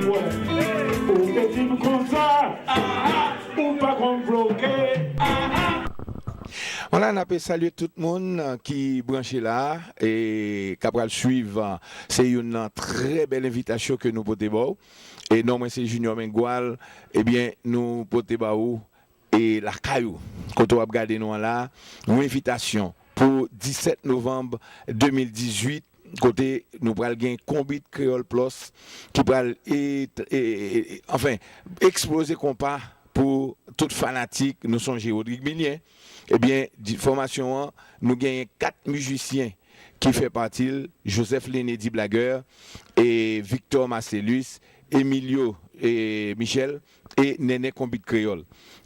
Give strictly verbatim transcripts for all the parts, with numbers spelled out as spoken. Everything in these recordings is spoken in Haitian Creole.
Ou te di m konsa, ou pa konn vloke. Vwala, n ap salye tout moun ki branche la e k ap pral swiv. Se youn nan trè bèl envitasyon ke nou pote ba w. E non mwen se Junior Mengual. Ebyen, nou pote ba ou e lakay ou, kote w ap gade nou an la, yon envitasyon pou disèt novanm de mil dizuit, kote nou pral gen Konbit Kreyòl Plus ki pral, e, e, e, anfen, eksploze konpa pou tout fanatik. Nou sonje Rodrigue Milien. Ebyen, di fòmasyon an, nou genyen kat mizisyen ki fè pati l, Joseph Lené Di Blagueur, e Victor Marcellus, Emilio, e Michel, e Nènè Konbit Kreyòl.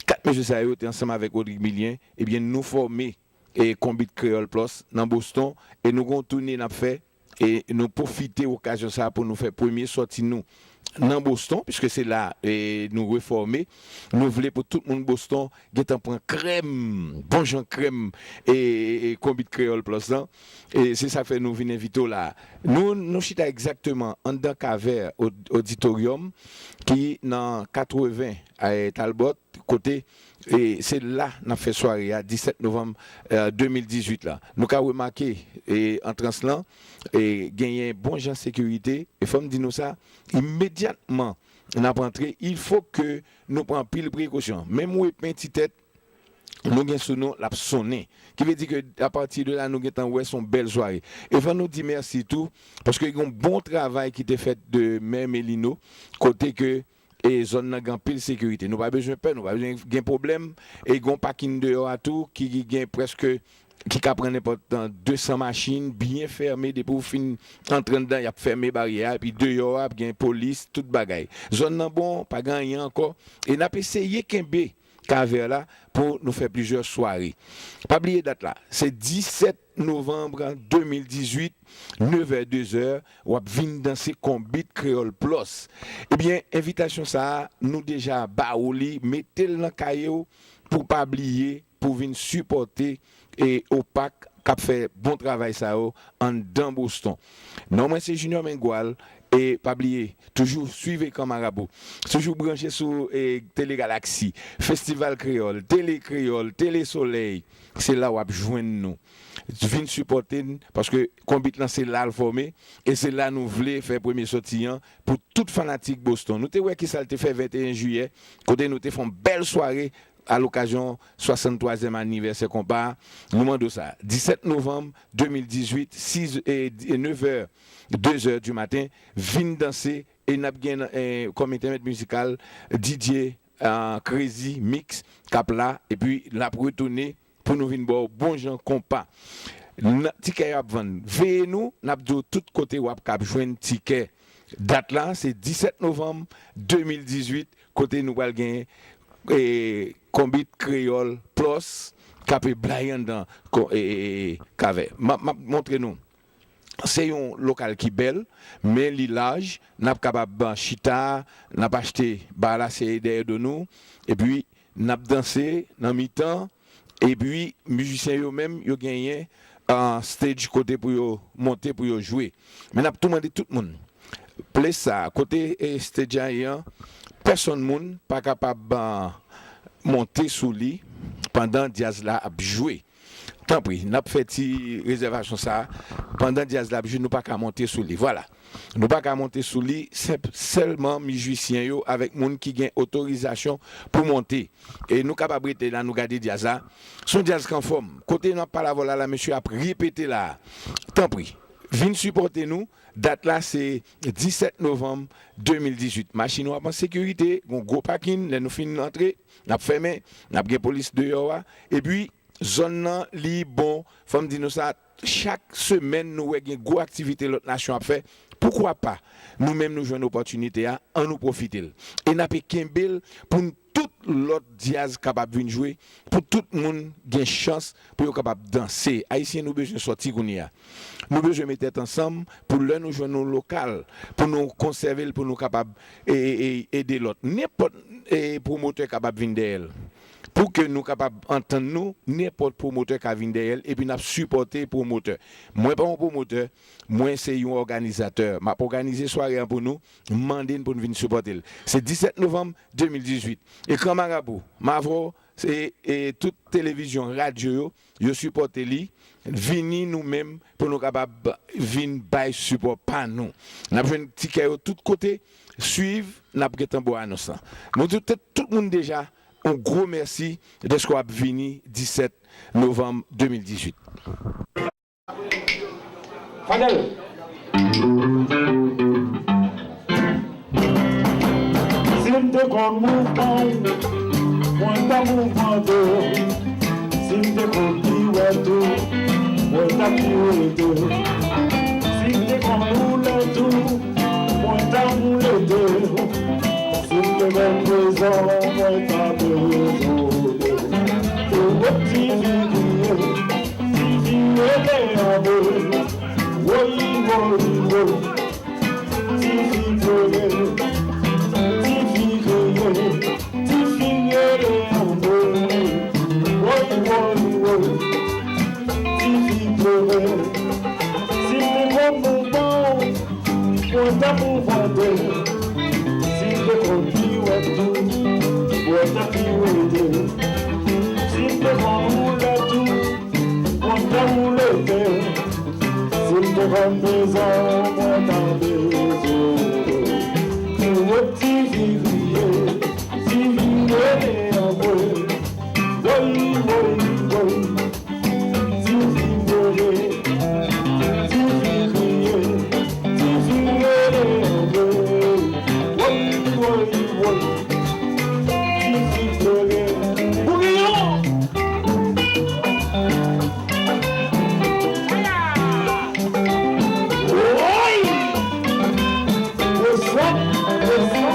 Kat mesye sa yo te ansanm avèk Rodrigue Milien, ebyen, nou fòme, e, Konbit Kreyòl Plus nan Boston, e nou gon toune n ap fè, e nou pwofite okazyon sa a pou nou fè premye sòti nou nan Boston, piske se la, e, nou refòme. Nou vle pou tout moun Boston gentan pran krèm, bon jan krèm, e, e, e Konbit Kreyòl Plus lan. E se sa k fè nou vin envite w la. Nou, nou chita egzakteman anndan Kavè Od-, Auditorium ki nan katreven, e, Talbot, kote, e, se la n ap fè sware a, disèt novanm, e, de mil dizuit la. Nou ka remake, e, antrans lan, e, genyen bon jan sekirite. E fò m di nou sa, imedyatman n ap antre, il fo ke nou pran anpil prekosyon. Menm wepen ti tèt nou gen sou nou, l ap sonnen. Ki vle di ke apati de la, nou gentan wè se yon bèl sware. E fò nou di mèsi tou, paske gen yon bon travay ki te fèt de Mè Melino, kote ke, e, zòn nan gen anpil sekirite. Nou pa bezwen pè, nou pa bezwen gen pwoblèm. E gen yon pakin deyò a tou ki, ki gen prèske, ki ka pran nenpòt, e, de san machin, byen fèmen. Depi w fin antre anndan, y ap fèmen baryè a, epi deyò a ap gen polis, tout bagay. Zòn nan bon, pa gen anyen ankò. E n ap eseye kenbe Kavè la pou nou fè plizyè sware. Pa bliye dat la, se disèt novanm de mil dizuit, nevè, dezè, w ap vin danse Konbit Kreyòl Plus. Ebyen, envitasyon sa a, nou deja ba ou li, mete l nan kaye w pou w pa bliye, pou w vin sipòte, e, Opak k ap fè bon travay sa yo anndan Boston. Non mwen se Junior Mengual, e pa bliye, toujou swiv Ekan Marabou. Toujou branche sou, e, Tele Galaxy, Festival Kreyòl, Tele Kreyòl, Tele Solèy. Se la w ap jwenn nou. Vin sipòte n, paske Konbit lan se la l fòme, e se la nou vle fè premye sòti an pou tout fanatik Boston. Nou te wè kisa l te fè venteyen jiyè, kote nou te fè yon bèl sware a lokazyon swasanntwazyèm anivèsè konpa a. Nou mande w sa, disèt novanm de mil dizuit, sis, e, e, nevè, dezè di maten, vin danse, e n ap gen, e, kòm entèmèd mizikal, D J, e, Crazy Mix k ap la, epi l ap retounen pou nou vin ba w bon jan konpa. N-, tikè yo ap vann. Veye nou, n ap di w tout kote w ap kab jwenn tikè. Dat la, se disèt novanm de mil dizuit, kote nou pral gen, e, Konbit Kreyòl Plus k ap e blay anndan ko-, e, e, e, Kavè. M ap, m ap montre nou. Se yon lokal ki bèl, men li laj. N ap kapab, e, chita, n ap achte ba la sere dèyè do nou, epi n ap danse nan mitan, epi mizisyen yo menm, yo genyen, e, stage kote pou yo monte, pou yo jwe. Men n ap tou mande tout moun, ples sa a, kote, e, stage a ye an, pèsonn moun pa kapab, e, monte sou li pandan djaz la ap jwe. Tanpri, n ap fè ti rezèvasyon sa a. Pandan djaz la ap jwe, nou pa ka monte sou li. Vwala. Nou pa ka monte sou li, senp, sèlman mizisyen yo avèk moun ki gen otorizasyon pou monte. E nou kapab rete la, nou gade djaz la. Se yon djaz k anfòm. Kote n ap pale avè w la, la, mesye ap repete la. Tanpri, vin sipòte nou. Dat la, se disèt novanm de mil dizuit. Machin w ap an sekirite, gon gwo pakin, lè nou fin antre, n ap fèmen, n ap gen polis deyò a. Epi, zòn nan, li bon. Fò m di nou sa, chak semèn, nou wè gen gwo aktivite lòt nasyon ap fè. Poukwa pa? Nou menm, nou jwenn opòtinite a, ann nou pwofite l. E n ape kenbe l pou n tout lòt djaz kapab vin jwe, pou tout moun gen chans pou yo kapab danse. Ayisyen, nou bezwen sòti kounye a. Nou bezwen met tèt ansanm pou lè nou jwenn yon lokal, pou nou konsève l, pou nou kapab, e, e, e, ede lòt. Nenpòt, e, pwomotè kapab vin dèyè l. pou ke nou kapab antann nou, nenpòt pwomotè ka vin dèyè l, epi n ap sipòte pwomotè. Mwen pa yon pwomotè, mwen se yon òganizatè. M ap òganize sware an pou nou, m mande n pou n vin sipòte l. Se disèt novanm de mil dizuit. Ekran Marabou, m avè w, se, e, tout televizyon, radyo yo, yo sipòte li. Vini nou menm pou nou kapab vin bay sipò pa nou. N ap jwenn tikè yo tout kote. Swiv, n ap gentan ba w anons lan. Nou di tout, tout moun deja, yon gwo mèsi dèske w ap vini disèt novanm de mil dizuit. Fadel. Si m te konn mouvman w, mwen t ap mouvmante w. Si m te konn piwèt ou, mwen t ap piwete w. Si m te konn woulèt ou, mwen t ap woulete w. Si m te konn bezwen w, mwen t ap bezwen w. Ou wè ti fi kriye, ti fi rele anmwe. Woy, woy, woy. Tifi plore, tifi kriye, tifi rele anmwe. Woy, woy, woy, tifi plore. Si m te konn mouvman w, mwen t ap mouvmante. Si m te konn piwèt ou, mwen t ap piwete. Si m te konn woulèt ou, mwen t ap woulete. Si m te konn bezwen w, mwen t ap bezwen w. Pou wè ti fi kriye, ti fi rele anmwe. Woy, woy, woy. Ti fi plore, ti fi kriye, ti fi rele anmwe. Woy, woy, woy. Ti fi plore. Bouryon! Woy! What's up? What's up?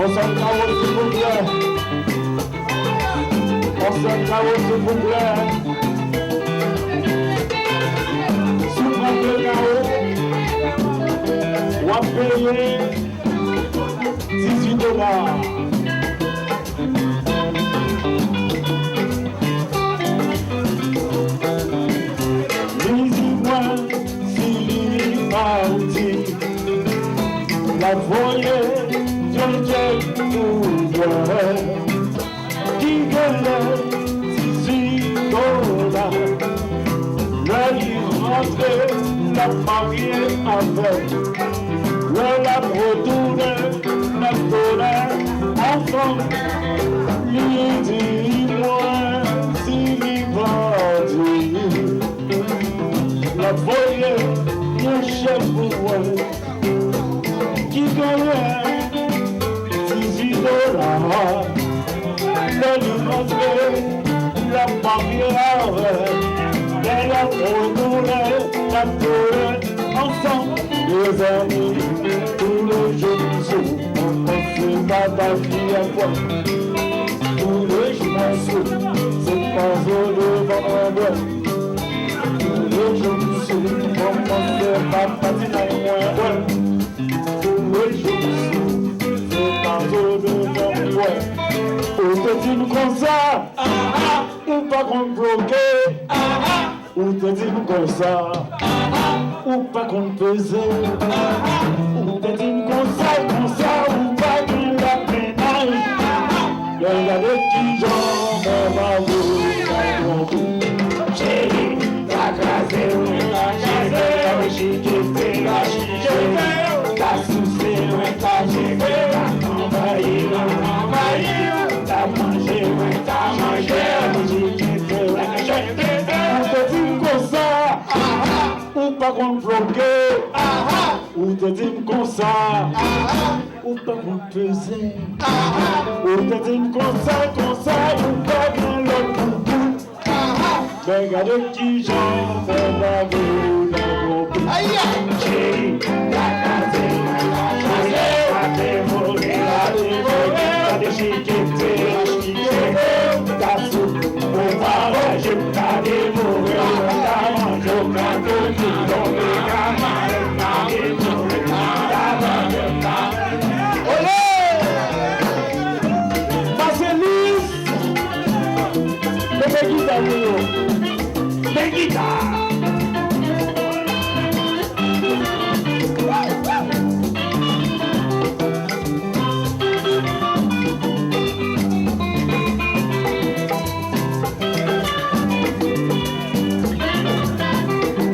On sèl kawo, silvouplè. On sèl kawo, silvouplè. Si w pran de kawo, w ap peye dizuit dola. Li di mwen, si li pati, l ap voye yon tchèk pou mwen ki genyen dizuit dola. Lè li rantre, l ap marye avè m. Lè l ap retounen, n ap tounen ansanm. Li di mwen si li pati, l ap voye yon chèk pou mwen ki genyen dizuit dola. Lè li rantre, l ap marye avè m. Lè l ap retounen, n ap tounen ansanm. Mezanmi, toulejou m sou, mwen panse pa ta ki ap wè m. Toulejou mwen sou, se pa zo devan mwen bwè. Toulejou m sou, mwen panse pa patinay mwen bwè. Toulejou m sou, se pa zo devan mwen bwè. Ou te di m konsa, ou pa konn bloke. Ou te di m konsa, ou pa konn peze. Ou te di m konsa, konsa, ou pa gen lòt mennaj. Lè w gade kijan mwen pa vle ka twonpe. Cheri, ta kraze mwen, ta kraze mwen, cheri, ta souse mwen, ta souse mwen, ta anvayi mwen, anvayi mwen, ta manje mwen, ta manje mwen, cheri, ta kraze mwen. Ou te di m konsa, ou pa konn bloke. Ou te di m konsa, ou pa konn peze. Ou te di m konsa, konsa, ou pa gen lòt pou ou. Men gade kijan fè damou nan gon. Cheri, gade, gade, gade, gade, gade, chikete, chikete, ta sou, ou pa wè, je m ta devore, ou ta manje, ou ka kouri, donk, ou ka mare, ta devore, ta manje, ta. Olé! Marcelis! Mete gita pou yo. Mete gita.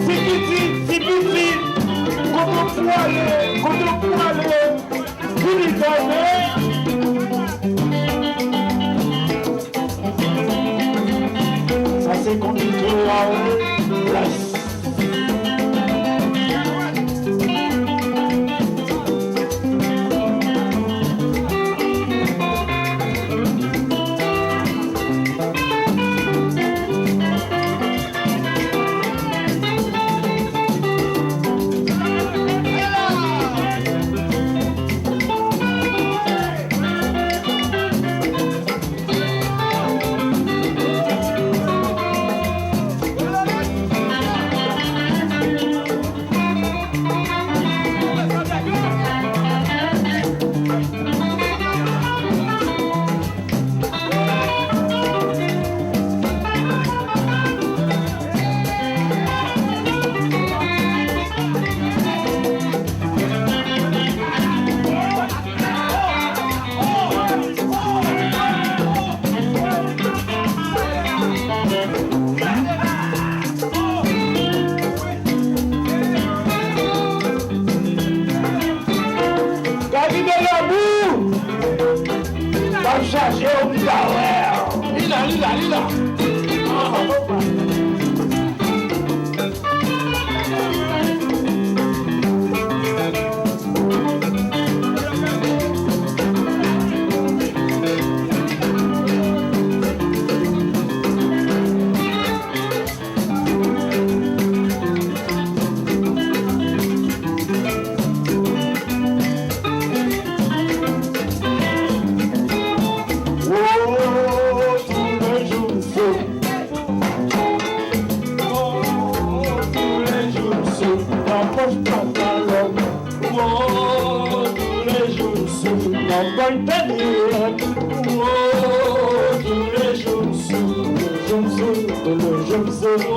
Ti piti, ti piti, kote w prale, kote w prale. Vini tande. Sa se konbit la, wi. Bless. Gade de labou! M ap chache w, m pa wè w. Li la, li la, li la. Oh, tous les jours, c'est. Oh, tous les jours, c'est. Dans poche pantalon. Oh, tous les jours, c'est. Dans poche tenue. Oh, tous les jours, c'est. Le jour, c'est. Le jour, c'est. Oh,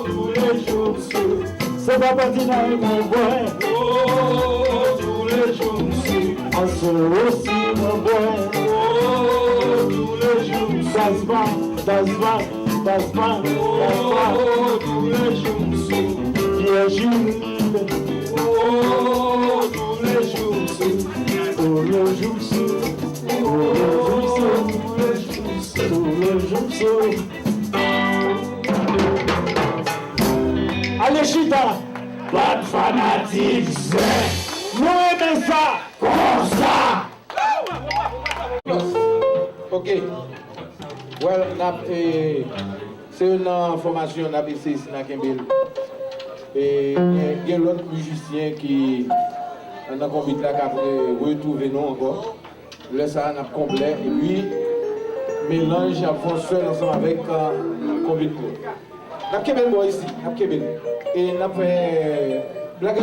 tous les jours, c'est. Se pa pati nan mwen bwè. Oh, tous les jours, c'est. An se osi mwen bwè. Oh, tous les jours, c'est. Tasman, tasman, tasman, tasman. Oh, tous les jours, c'est. Pierre Jules. Oh, tous les jours, c'est. Oh, le jour, c'est. Oh, le jour, c'est. Tous les jours, c'est. Ale chita. Bad fanatik zen. Nou renmen sa konsa. Ok. Well, n ap, eh, se youn nan fòmasyon n ap eseye si n a kenbe l. E gen, gen lòt mizisyen ki nan konbit la k ap, eh, retwouve nou ankò. Lè sa a, n ap konplè, epi melanj ap fè yon sèl ansanm avèk, eh, konbit nou. N ap kenbe l bò isi, n ap kenbe l. E n ap fè blag,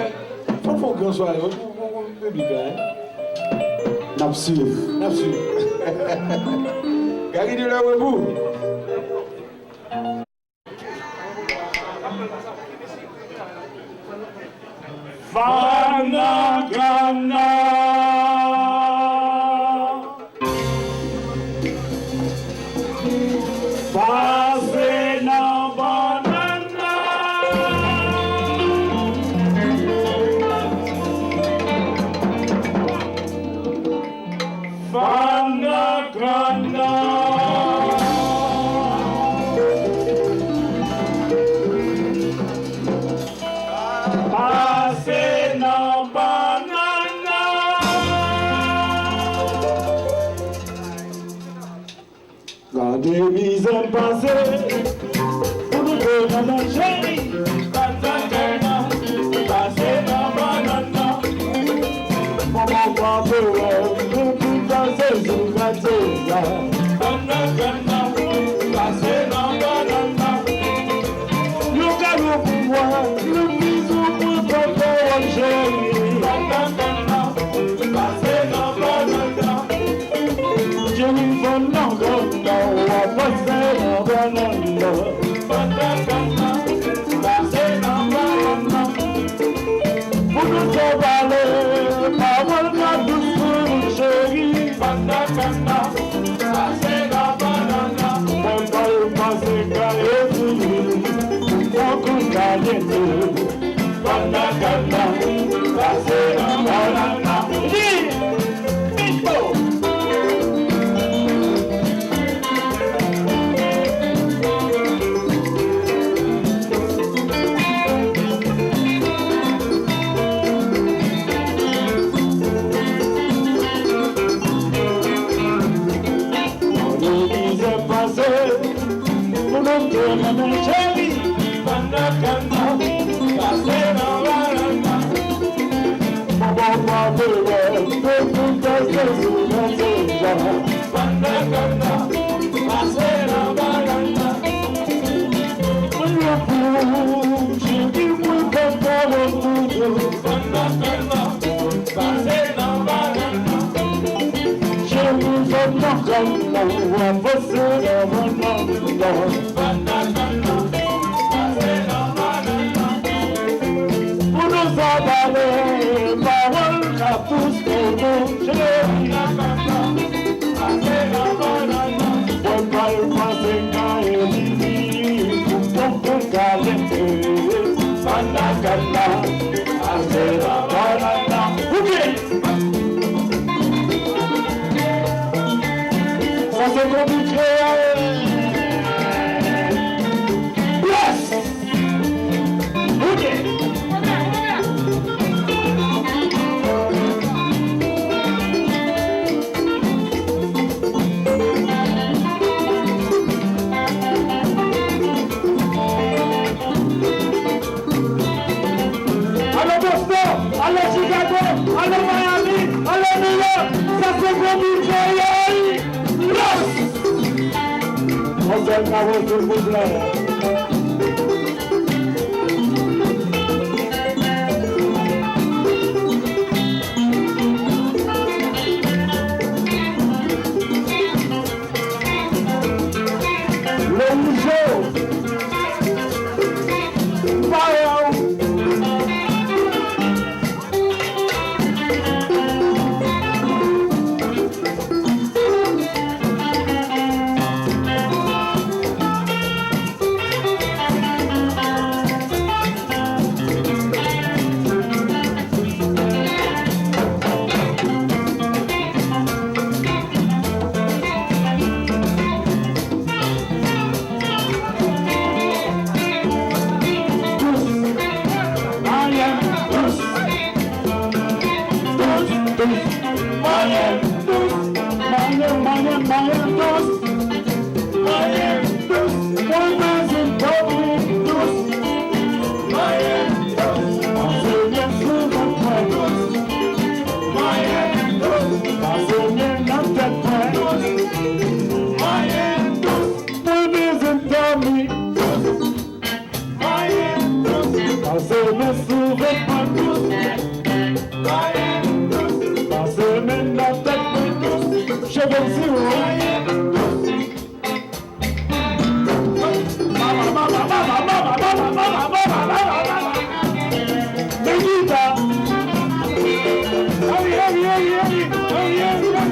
fò n fè yon gran sware, wi, pou, pou, pou piblik la, en. N ap swiv. N ap swiv. Gary Dealer, rebou. Fana Gana. Pase nan banana. Fana Gana. Pase nan banana. Gade mizè m pase, pou nou te nan men cheri. Pandan kay nan, pase nan banann nan. Manman pa vle wè, nou tout pase sou katye a. Pandan kay nan, pase nan banann nan. Yon kado pou mwen, yon bizou pou tonton an cheri. Pandan kay nan, pase nan banann nan. Cheri, fann nan grann nan, w ap pase nan banann nan. Pandan kay nan, pase nan banann nan. Pou nou te pale, pawòl ka dous pou nou, cheri. Pandan kay nan, pase nan banann nan. Mwen pa yo pase kaye pou nou, pou kou kalyente. Pandan kay nan, pase nan banann nan. Di, Pipo. Mwen mizè pase, pou nou te renmen cheri. Pandan kay nan, pase nan banann nan. Manman pa vle wè, nou tout pase sou katye a. Pandan kay nan, pase nan banann nan. Mwen yo pou, cheri, mwen kontan wè nou. Pandan kay nan, pase nan banann nan. Cheri, fann nan grann nan, w ap pase nan banann nan. Pandan kay nan, pase nan banann nan. Pou nou sa pale, pawòl ka dous pou nou, cheri. Pandan kay nan, pase nan banann nan. Mwen pa yo pase kaye Bibi, pou tonton kalyente. Pandan kay nan, pase nan banann nan. Oubyen, sa se konbit kreyòl. Yes! Oubyen. Alò Boston, alò Chicago, alò Miami, alò New York, sa se konbit kreyòl. Los! On sèl ka wè tout moun la. Le Rougeau. Fire. Dous, mwayen, dous. Dous, dous, mwayen, dous. Mwayen, mwayen, mwayen, dous. Mwayen, dous. Mwen bezwen dòmi dous. Mwayen, dous. Pase men sou vant mwen. Dous. Mwayen, dous. Pase men nan tèt mwen. Dous. Mwayen, dous. Mwen bezwen dòmi dous. Pase men sou vant mwen dous. Pase men nan tèt mwen dous. Cheve m siwo. Men gita. Anvi, anvi, anvi, anvi.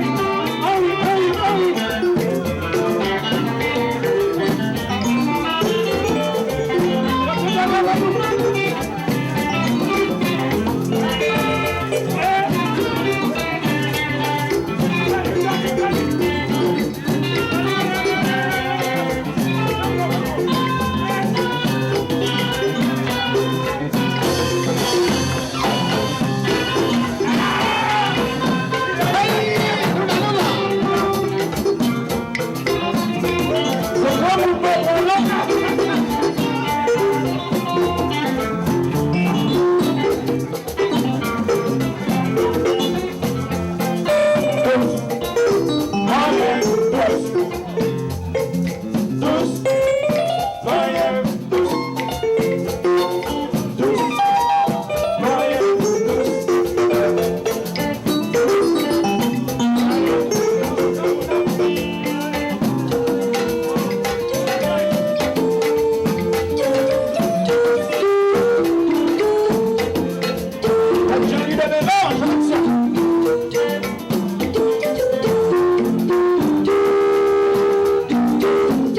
Dous, dous, dous, dous, dous, dous.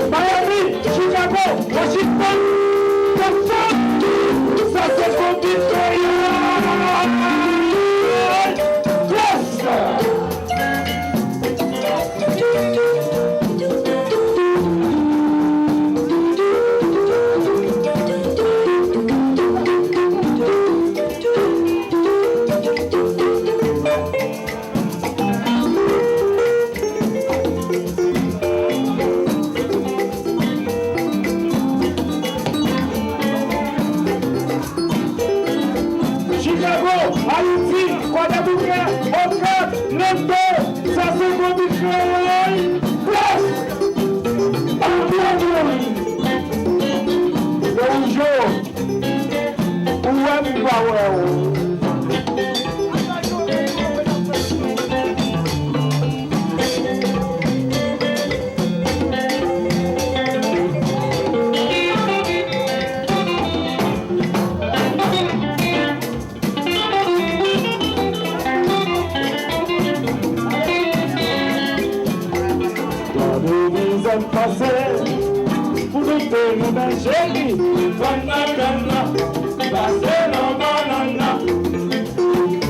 Miami, Chicago, Washington, Texas, sa se konbit kreyòl. Yes! Chicago, Ayiti, Kwadèboukè, Okap, Lendo, sa se konbit kreyòl, plas, Antoine, Loujo. Ou wè m pa wè w. Gade mizè m pase, pou nou te renmen cheri. Bannanna, pase nan bannanna.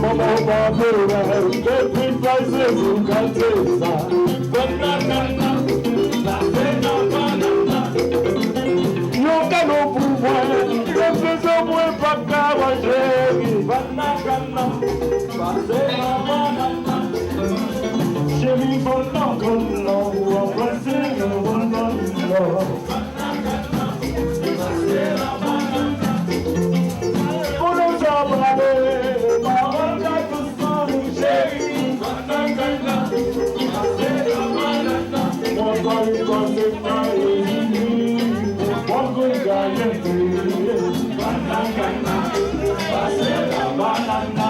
Manman w pa vle wè, depi l pase sou katye sa. Bannanna, pase nan bannanna. Yon kado pou mwen, depi se mwen pa ka wè cheri. Bannanna, pase nan bannanna. Cheri, bann nan grann nan, ou ap pase nan bann nan. Pou nou sa pale, pawòl ka dousan nou, cheri. Mwen pa li pase pa e vini, mwen gon gaye. Pase la banana.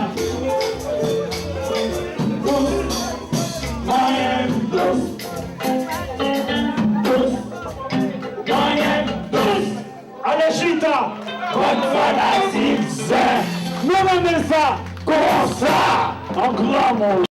Dous, mwen dous. Dous, mwen dous. Ale chita. Bann fanatik zen. Nou renmen sa. Konsa. An granmoun.